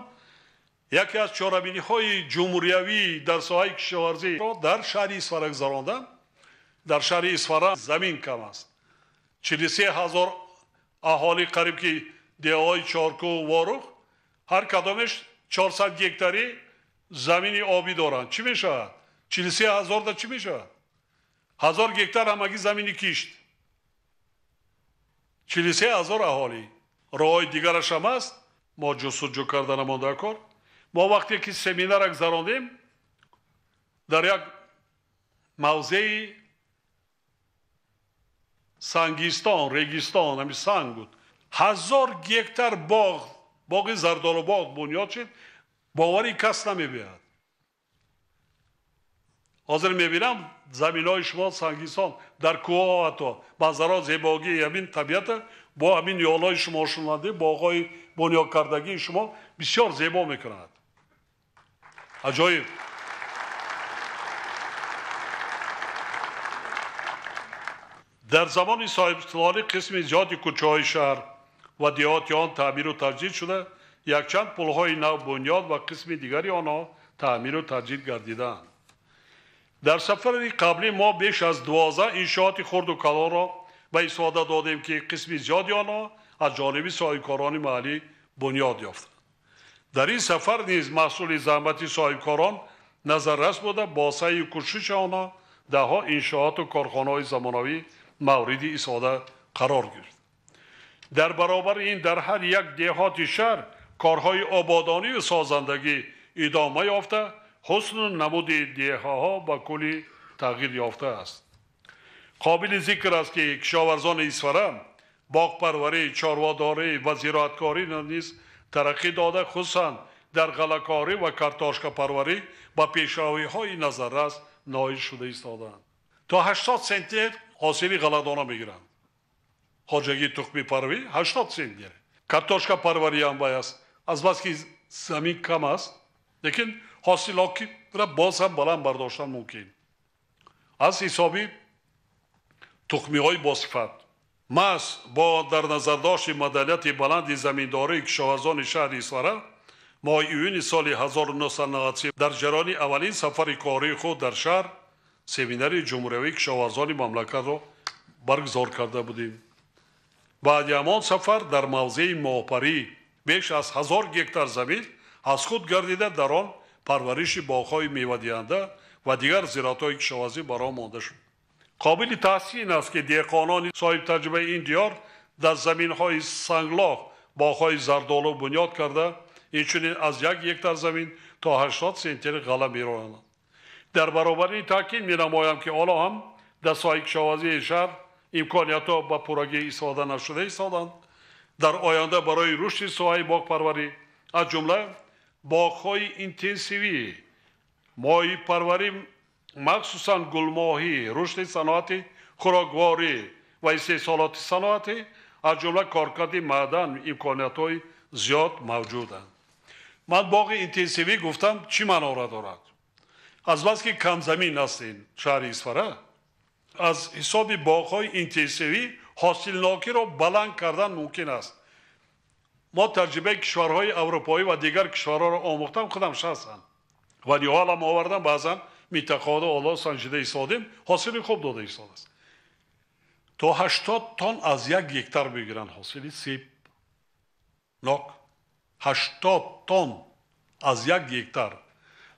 яке аз чорабиниҳои ҷумҳуриявӣ дар соҳаи кишоварзиро дар шаҳри Исфара гузарондам. Дар шаҳри Исфара замин кам аст. 43 ҳазор аҳолӣ қариб ки деҳаҳои Чоркӯ, Ворух ҳар кадомеш 400 гектари замини обӣ доранд. Чӣ мешавад? 43 ҳазорда чӣ мешавад? 1000 гектар ҳамагӣ замини кишт. 43 ҳазор аҳолӣ. Роҳҳои дигараш ҳам аст. Мо ҷустуҷӯ карда намонда кор. Мо вақте ки семинара гузарондем, дар як мавзеи Сангистон, Регистон, ҳамин санг буд. 1000 гектар боғ, боғи зардолубоғ бунёд шуд. Бовари кас намебиёд. Ҳозир мебинам заминҳои шумо Сангистон дар кӯҳҳо ҳатто манзараҳо зебогии ҳамин табиата бо ҳамин ниҳолҳои шумо шунанде, боғҳои бунёдкардагии шумо бисёр зебо мекунад. Аҷоиб. Дар замони соҳибистиқлолӣ қисми зиёди кӯчаҳои шаҳр ва деҳоти он таъмиру таҷдид шуда, якчанд пулҳои нав бунёд ва қисми дигари онҳо таъмиру таҷдид гардидаанд. Дар сафари қаблӣ мо беш аз 12 иншооти хурду калонро ба истифода додем, ки қисми зиёди онҳо аз ҷониби соҳибкорони маҳаллӣ бунёд ёфтанд. Дар ин сафар низ маҳсули заҳмати соҳибкорон назаррас буда, бо саъю кӯшиши онҳо даҳҳо иншооту корхонаҳои замонавӣ мавриди истифода қарор гирифт. Дар баробари ин дар ҳар як деҳоти шаҳр корҳои ободонию созандагӣ идома ёфта, ҳусну намуди деҳаҳо ба куллӣ тағйир ёфтааст. Қобили зикр аст, ки кишоварзони Исфара боғпарварӣ, чорводорӣ ва зироаткорӣ низ тараққӣ дода, хусусан дар ғаллакорӣ ва картошкапарварӣ ба пешравиҳои назаррас ноил шуда истодаанд. То 80 центнер ҳосили ғалладона мегиранд. Хоҷагии тухмипарварӣ 80 центнер. Картошкапарварӣ ҳам бай аст. Азбаски замин кам аст, лекин ҳосилокиро боз ҳам баланд бардоштан мумкин. Аз ҳисоби тухмиҳои босифат. Маҳз бо дар назардошти маданияти баланди заминдории кишоварзони шаҳри Исфара моҳи июни соли 1993 дар ҷараёни аввалин сафари кории худ дар шаҳр семинари ҷумҳуриявии кишоварзони мамлакатро баргузор карда будем. Баъди ҳамон сафар дар мавзеи моҳпарӣ беш аз 1000 гектар замин аз худ гардида, дар он парвариши боғҳои мевадиҳанда ва дигар зироатҳои кишоварзӣ ба роҳ монда шуд. Қобили таҳсин аст, ки деҳқонони соҳибтаҷрибаи ин диёр дар заминҳои санглох боғҳои зардолу бунёд карда, инчунин аз 1 гектар замин то 80 центнер ғалла меронанд. Дар баробари ин таъкид менамоям, ки ҳоло ҳам дар соҳаи кишоварзии шаҳр имкониятҳо ба пуррагӣ истифода нашуда истоданд. Дар оянда барои рушди соҳаи боғпарварӣ аз ҷумла боғҳои интенсивӣ, моҳипарварӣ, махсусан гулмоҳӣ, рушди саноати хӯрокворӣ ва истеҳсолоти саноатӣ, аз ҷумла коркарди маъдан имкониятҳои зиёд мавҷуданд. Ман боғи интенсивӣ гуфтам, чӣ маъноро дорад? Азбаски камзамин аст ин шаҳри Исфара, аз ҳисоби боғҳои интенсивӣ ҳосилнокиро баланд кардан мумкин аст. Мо таҷрибаи кишварҳои аврупоӣ ва дигар кишварҳоро омӯхтам, худам шахсан ва ниҳолам овардам, баъзан минтақаҳоро оло санҷида истодем, ҳосили хуб дода истодааст. То 80 тонн аз 1 гектар мегиранд ҳосили себ, нок. 80 тонн аз 1 гектар.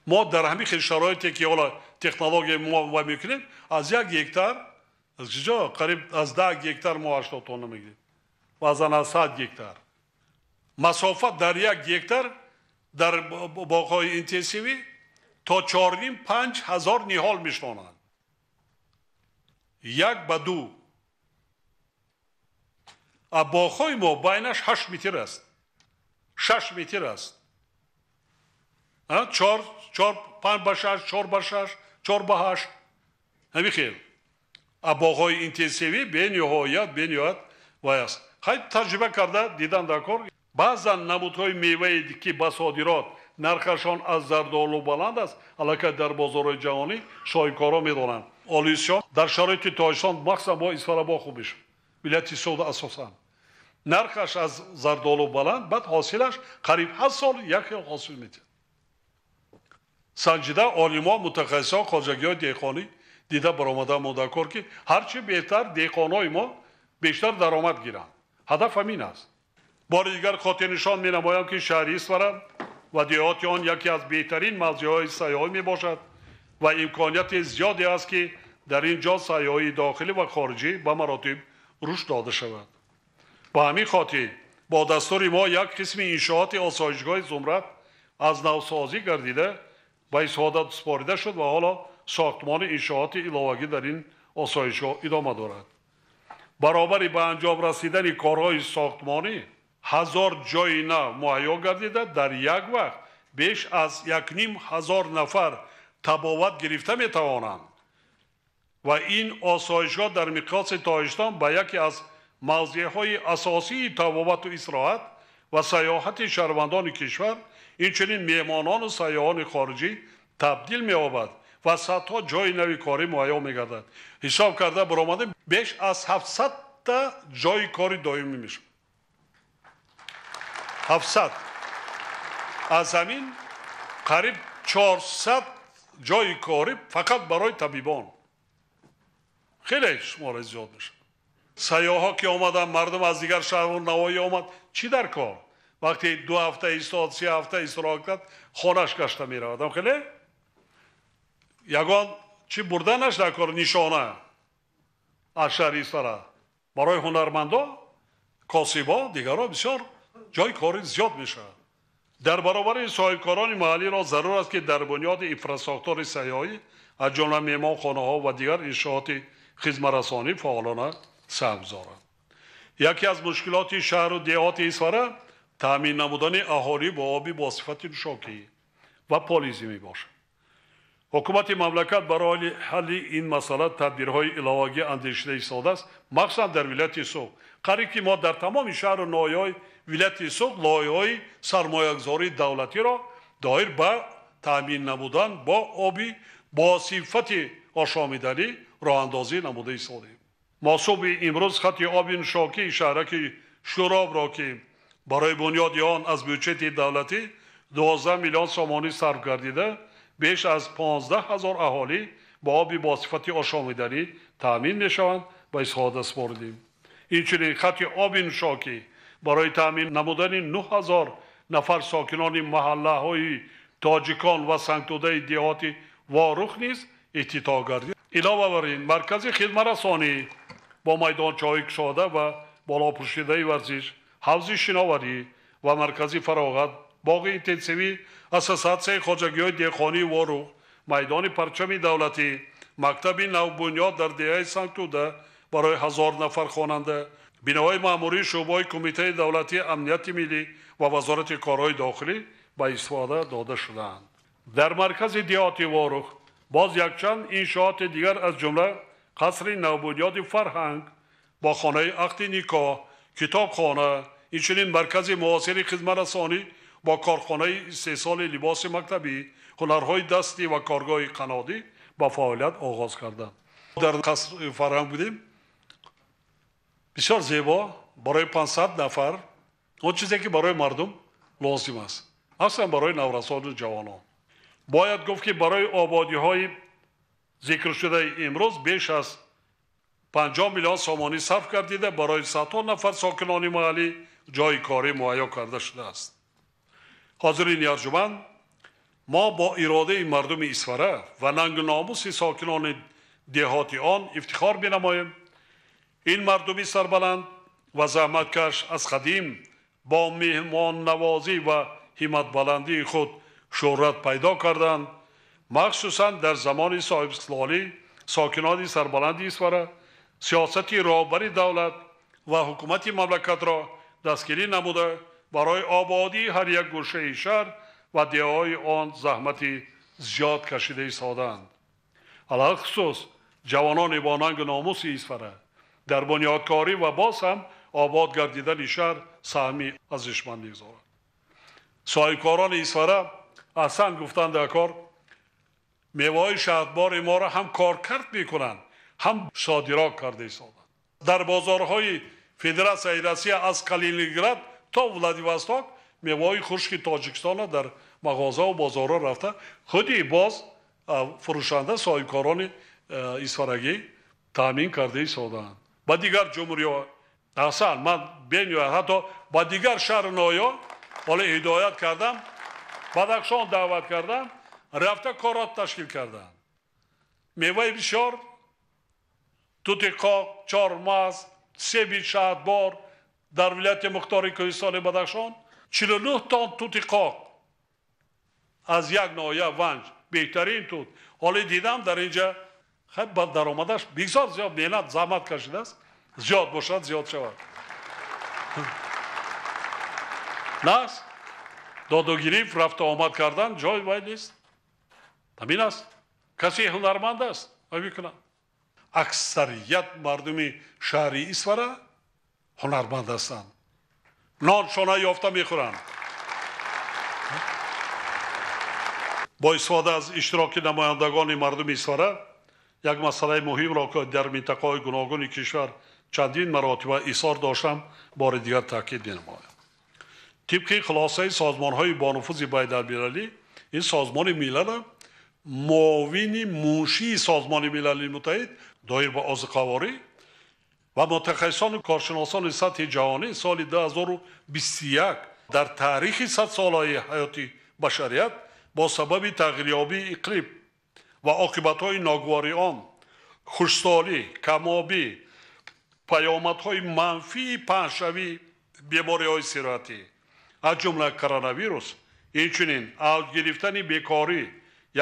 Мо дар ҳамин хел шароите ки ҳоло технология мо мекунем, аз 1 гектар, аз куҷо? Қариб аз 10 гектар мо 80 тонна мегирем, баъзан аз 100 гектар. Масофа дар 1 гектар дар боғҳои интенсивӣ то 4,5-5 ҳазор ниҳол мешонанд. 1 ба 2. А боғҳои мо байнаш 8 метр аст, 6 метр аст. 4, 4, 5 ба 6, 4 ба 6, 4 ба 8. Ҳамин хел. А боғҳои интенсивӣ бениҳоят вай аст. Хай таҷриба карда дидан дар кор. Баъзан намудҳои мевае ки ба содирот Нархашон аз зардолу баланд аст, аллакай дар бозорҳои ҷаҳонӣ соҳибкорон медонанд. Олисиён дар шароити Тоҷикистон, махсусан бо Исфара бо хуб мешавад. Вилояти Суғд асосан. Нархаш аз зардолу баланд, баъд ҳосилаш қариб ҳар сол як хел ҳосил медиҳад. Санҷида олимон, мутахассисон, хоҷагиҳои деҳқонӣ дида баромада мондакор, ки ҳарчи беҳтар деҳқонҳои мо бештар даромад гиранд. Ҳадаф ҳамин аст. Бори дигар хотирнишон менамоям, ки шаҳри Исфара ва деҳоти он яке аз беҳтарин мавзеъҳои сайёҳӣ мебошад ва имконияти зиёде аст, ки дар ин ҷо сайёҳии дохилӣ ва хориҷӣ ба маротиб рушд дода шавад. Ба ҳамин хотир бо дастури мо як қисми иншооти осоишгоҳи Зумрад аз навсозӣ гардида ба истифода супорида шуд ва ҳоло сохтмони иншооти иловагӣ дар ин осоишгоҳ идома дорад. Баробари ба анҷом расидани корҳои сохтмонӣ 1000 ҷойи нав муҳайё гардида, дар як вақт беш аз 1500 нафар табобат гирифта метавонанд ва ин осоишгоҳ дар миқёси Тоҷикистон ба яке аз мавзеъҳои асосии табобату истироҳат ва сайёҳати шаҳрвандони кишвар, инчунин меҳмонону сайёҳони хориҷӣ табдил меёбад ва садҳо ҷойи нави корӣ муҳайё мегардад. Ҳисоб карда баромадем, беш аз 700-та ҷойи кори доимӣ мешавад. 700. Аз ҳамин қариб 400 ҷойи корӣ фақат барои табибон. Хеле шумораи зиёд мешавад. Сайёҳҳо ки омаданд, мардум аз дигар шаҳру навоҳӣ омад, чӣ дар кор? Вақте 2 ҳафта истод, 3 ҳафта истироҳат кард, хонаш гашта меравад. Хеле ягон чӣ бурданаш дар кор, нишона аз шаҳри Исфара. Барои ҳунармандо, косибо, дигарро бисёр ҷойи кори зиёд мешавад. Дар баробари соҳибкорони маҳаллиро зарур аст, ки дар бунёди инфрасохтори сайёҳӣ аз ҷумла меҳмонхонаҳо ва дигар иншооти хизматрасонӣ фаъолона саҳм гузоранд. Яке аз мушкилоти шаҳру деҳоти Исфара таъмин намудани аҳолӣ бо оби бо сифати нӯшокӣ ва полизӣ мебошад. Ҳукумати мамлакат барои ҳалли ин масъала тадбирҳои иловагӣ андешида истодааст, махсусан дар вилояти Суғд. Қариб ки мо дар тамоми шаҳру ноҳияҳои вилояти Суғд лоиҳаҳои сармоягузории давлатиро доир ба таъмин намудан бо оби бо сифати ошомиданӣ роҳандозӣ намуда истодаем. Мо субҳи имрӯз хати оби нӯшокии шаҳраки Шӯробро, ки барои бунёди он аз бюҷети давлатӣ 12 миллион сомонӣ сарф гардида, беш аз 15 000 аҳолӣ бо оби бо сифати ошомиданӣ таъмин мешаванд, ба истифода супоридем. Инчунин хати оби нӯшокӣ барои таъмин намудани 9000 нафар сокинони маҳаллаҳои тоҷикон ва сангтӯдаи деҳоти Ворух низ ифтитоҳ гардид. Илова бар ин, маркази хидматрасонӣ бо майдончаҳои кушода ва болопӯшидаи варзиш, ҳавзи шиноварӣ ва маркази фароғат, боғи интенсивӣ, ассотсиатсияи хоҷагиҳои деҳқонии Ворух, майдони парчами давлатӣ, мактаби навбунёд дар деҳаи Сангтӯда барои 1000 нафар хонанда, биноҳои маъмурии шӯъбаҳои Кумитаи давлатии амнияти миллӣ ва Вазорати корҳои дохилӣ ба истифода дода шудаанд. Дар маркази деҳоти Ворух боз якчанд иншооти дигар аз ҷумла қасри навбунёди фарҳанг бо хонаи ақди никоҳ, китобхона, инчунин маркази муосири хизматрасонӣ бо корхонаи истеҳсоли либоси мактабӣ, ҳунарҳои дастӣ ва коргоҳи қаннодӣ ба фаъолият оғоз карданд. Дар қасри фарҳанг будем, бисёр зебо, барои 500 нафар, он чизе ки барои мардум лозим аст, аслан барои наврасону ҷавонон. Бояд гуфт, ки барои ободиҳои зикршудаи имрӯз беш аз 50 миллион сомонӣ сарф гардида, барои садҳо нафар сокинони маҳаллӣ ҷойи корӣ муҳайё карда шудааст. Ҳозирини арҷуманд, мо бо иродаи мардуми Исфара ва нангу номуси сокинони деҳоти он ифтихор менамоем. Ин мардуми сарбаланд ва заҳматкаш аз қадим бо меҳмоннавозӣ ва ҳимматбаландии худ шӯҳрат пайдо карданд. Махсусан дар замони соҳибистиқлолӣ сокинони сарбаланди Исфара сиёсати роҳбари давлат ва ҳукумати мамлакатро дастгирӣ намуда, барои ободии ҳар як гӯшаи шаҳр ва деҳаҳои он заҳмати зиёд кашида истодаанд. Алалхусус ҷавонони бо нангу номуси Исфара дар бунёдкорӣ ва боз ҳам обод гардидани шаҳр саҳми арзишманд мегузоранд. Соҳибкорони Исфара Аҳсан гуфтанд дар кор, меваҳои шаҳдбори моро ҳам коркард мекунанд, ҳам содирот карда истоданд. Дар бозорҳои Федератсияи Россия аз Калининград то Владивосток меваҳои хушки Тоҷикистонро дар мағозаву бозорҳо рафта худи боз фурӯшанда соҳибкорони исфарагӣ таъмин карда истоданд. Ба дигар ҷумҳуриҳо аҳсан, ман бениҳоят ҳатто ба дигар шаҳру ноҳияҳо ҳоло ҳидоят кардам, Бадахшон даъват кардам, рафта корро ташкил карданд. Меваи бисёр, тути қоқ, чормағз, себи шаҳдбор дар вилояти мухтори Кӯҳистони Бадахшон 49 тонн тути қоқ аз як ноҳия Ванҷ, беҳтарин тут. Ҳоло дидам дар инҷа ба даромадаш бисёр зиёд меҳнат заҳмат кашидааст, зиёд бошад, зиёд шавад. Нас додугирифт, рафту омад кардан ҷой вай нест. Ҳамин аст. Касе ҳунарманд аст, вай мекунад. Аксарият мардуми шаҳри Исфара ҳунарманд ҳастанд. Ноншона ёфта мехӯранд. Бо истифода аз иштироки намояндагони мардуми Исфара як масъалаи муҳимро, ки дар минтақаҳои гуногуни кишвар чандин маротиба изҳор доштам, бори дигар таъкид менамоям. Тибқи хулосаи созмонҳои бонуфузи байналмилалӣ, ин Созмони Милал муовини муншии Созмони Милали Муттаҳид доир ба озуқаворӣ ва мутахассисону коршиносони сатҳи ҷаҳонӣ соли 2021 дар таърихи садсолаи ҳаёти башарият бо сабаби тағйирёбии иқлим ва оқибатҳои ногувори он, хушксолӣ, камобӣ, паёмадҳои манфии паҳншавии бемориҳои сироятӣ, аз ҷумла коронавирус, инчунин авҷ гирифтани бекорӣ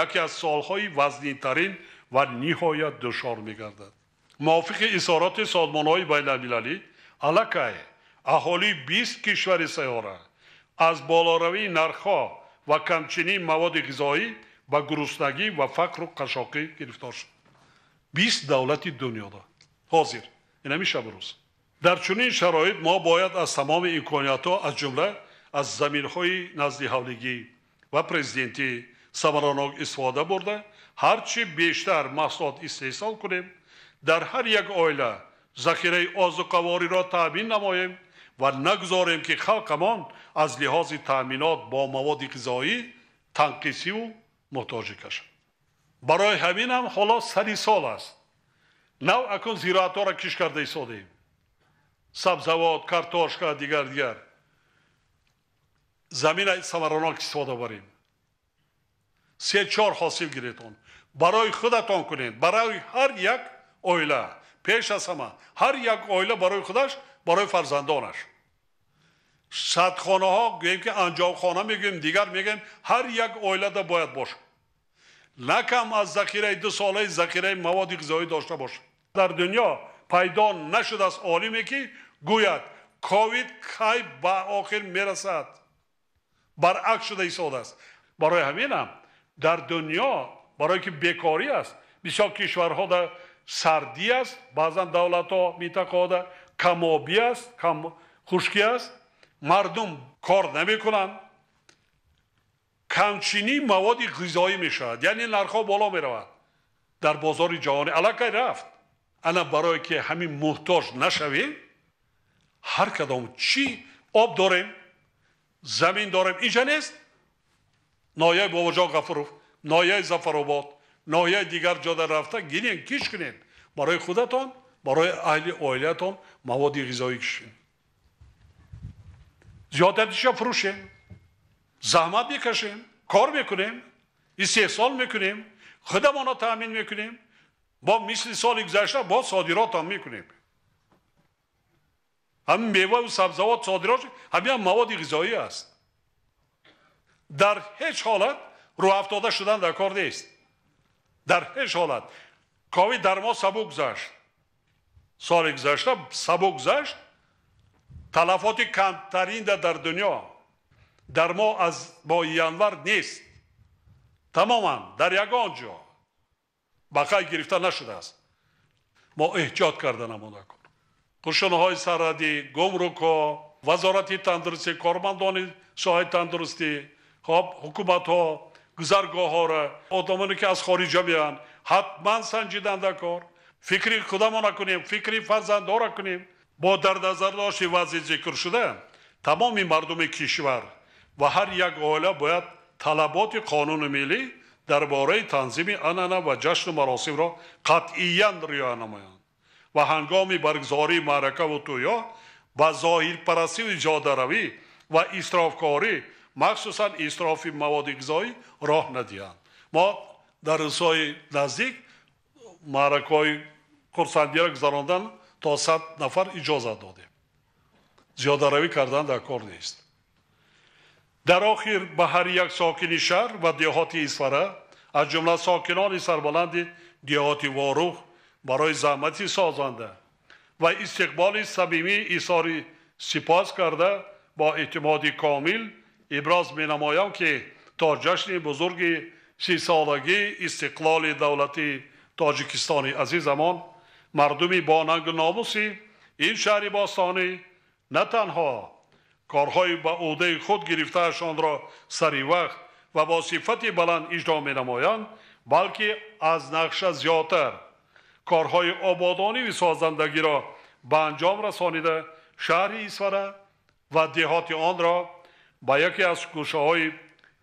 яке аз солҳои вазнинтарин ва ниҳоят душвор мегардад. Мувофиқи изҳороти созмонҳои байналмилалӣ, аллакай аҳолии 20 кишвари сайёра аз болоравии нархҳо ва камчинии маводи ғизоӣ ба гуруснагӣ ва фақру қашоқӣ гирифтор шуд. 20 давлати дунёда ҳозир инами шабу рӯз. Дар чунин шароит мо бояд аз тамоми имкониятҳо, аз ҷумла аз заминҳои наздиҳавлигӣ ва президентӣ самаранок истифода бурда, ҳарчи бештар маҳсулот истеҳсол кунем, дар ҳар як оила захираи озуқавориро таъмин намоем ва нагузорем, ки халқамон аз лиҳози таъминот бо маводи ғизоӣ танқисиву муҳтоҷӣ кашад. Барои ҳамин ҳам ҳоло сари сол аст. Нав акун зироатҳоро киш карда истодем. Сабзавот, картошка, дигар дигар. Замина самаранок истифода барем. 3-4 ҳосил гиретон. Барои худатон кунед, барои ҳар як оила, пеш аз ҳама, ҳар як оила барои худаш, барои фарзандонаш. Садхонаҳо, гӯем ки анҷомхона мегӯем, дигар мегӯем, ҳар як оилада бояд бошад. На кам аз захираи 2 солаи захираи маводи ғизоӣ дошта бошад. Дар дунё пайдо нашудааст олиме, ки гӯяд ковид кай ба охир мерасад. Баръакс шуда истодааст. Барои ҳаминам дар дунё, барое ки бекорӣ аст, бисёр кишварҳо дар сардӣ аст, баъзан давлатҳо, минтақаҳода камобӣ аст, хушкӣ аст, мардум кор намекунанд, камчинии маводи ғизоӣ мешавад, яъне нархҳо боло меравад дар бозори ҷаҳонӣ. Аллакай рафт. Ана барое ки ҳамин муҳтоҷ нашавем, ҳар кадом чӣ об дорем, замин дорем, инҷа нест. Ноҳияи Бобоҷон Ғафуров, ноҳияи Зафаробод, ноҳияи дигар ҷода рафта гирен, киш кунед. Барои худатон, барои аҳли оилаатон маводи ғизоӣ кишед. Зиёдатиша фурӯшем, заҳмат мекашем, кор мекунем, истеҳсол мекунем, худамонро таъмин мекунем, бо мисли соли гузашта бо содиротам мекунем. Ҳамин меваву сабзавот содирот, ҳамин ҳам маводи ғизоӣ аст. Дар ҳеҷ ҳолат рӯҳафтода шудан дар кор нест. Дар ҳеҷ ҳолат. Ковид дар мо сабук гузашт. Соли гузашта сабук гузашт. Талафоти камтарин дар дунё дар мо аз моҳи январ нест. Тамоман дар ягон ҷо ба қайд гирифта нашудааст. Мо эҳтиёт карда намуда кор. Қушунҳои сарҳадӣ, гумрукҳо, вазорати тандурустӣ, кормандони соҳаи тандурустӣ, Хоб, ҳукуматҳо, гузаргоҳҳоро, одамоне ки аз хориҷа меоянд, ҳатман санҷидан дар кор. Фикри худамона кунем, фикри фарзандҳоро кунем. Бо дар назардошти вазъи зикршуда, тамоми мардуми кишвар ва ҳар як оила бояд талаботи қонуни миллӣ дар бораи танзими анъана ва ҷашну маросимро қатъиян риоя намоянд ва ҳангоми баргузории маъракаву тӯйҳо ба зоҳирпарастию зиёдаравӣ ва исрофкорӣ, махсусан исрофи маводи ғизоӣ, роҳ надиҳанд. Мо дар рӯзҳои наздик маъракаҳои хурсандиро гузарондан то 100 нафар иҷозат додем. Зиёдаравӣ кардан дар кор нест. Дар охир ба ҳар як сокини шаҳр ва деҳоти Исфара, аз ҷумла сокинони сарбаланди деҳоти Ворух, барои заҳмати созанда ва истиқболи самимии изҳори сипос карда, бо эътимоди комил иброз менамоям, ки то ҷашни бузурги 30-солагии истиқлоли давлати Тоҷикистони азизамон мардуми бонангу номуси ин шаҳри бостонӣ на танҳо корҳои ба ӯҳдаи худ гирифтаашонро сари вақт ва бо сифати баланд иҷро менамоянд, балки аз нақша зиёдтар корҳои ободониву созандагиро ба анҷом расонида, шаҳри Исфара ва деҳоти онро ба яке аз гӯшаҳои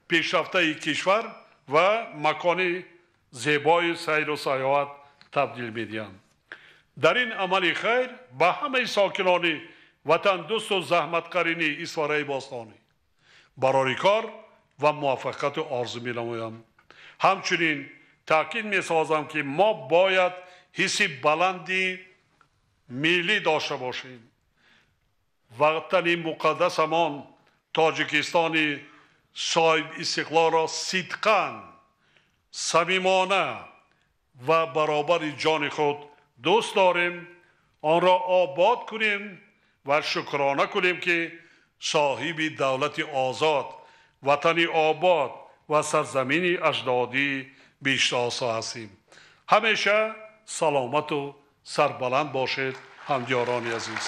пешрафтаи кишвар ва макони зебои сайру сайёҳат табдил медиҳанд. Дар ин амали хайр ба ҳамаи сокинони ватандӯсту заҳматкарини Исфараи бостонӣ барори кор ва муваффақияту орзу менамоям. Ҳамчунин таъкид месозам, ки мо бояд ҳисси баланди миллӣ дошта бошем. Ватани муқаддасамон Тоҷикистони соҳибистиқлолро сидқан, самимона ва баробари ҷони худ дӯст дорем, онро обод кунем ва шукрона кунем, ки соҳиби давлати озод, ватани обод ва сарзамини аҷдодии биҳиштосо ҳастем. Ҳамеша саломату сарбаланд бошед, ҳамдиёрони азиз.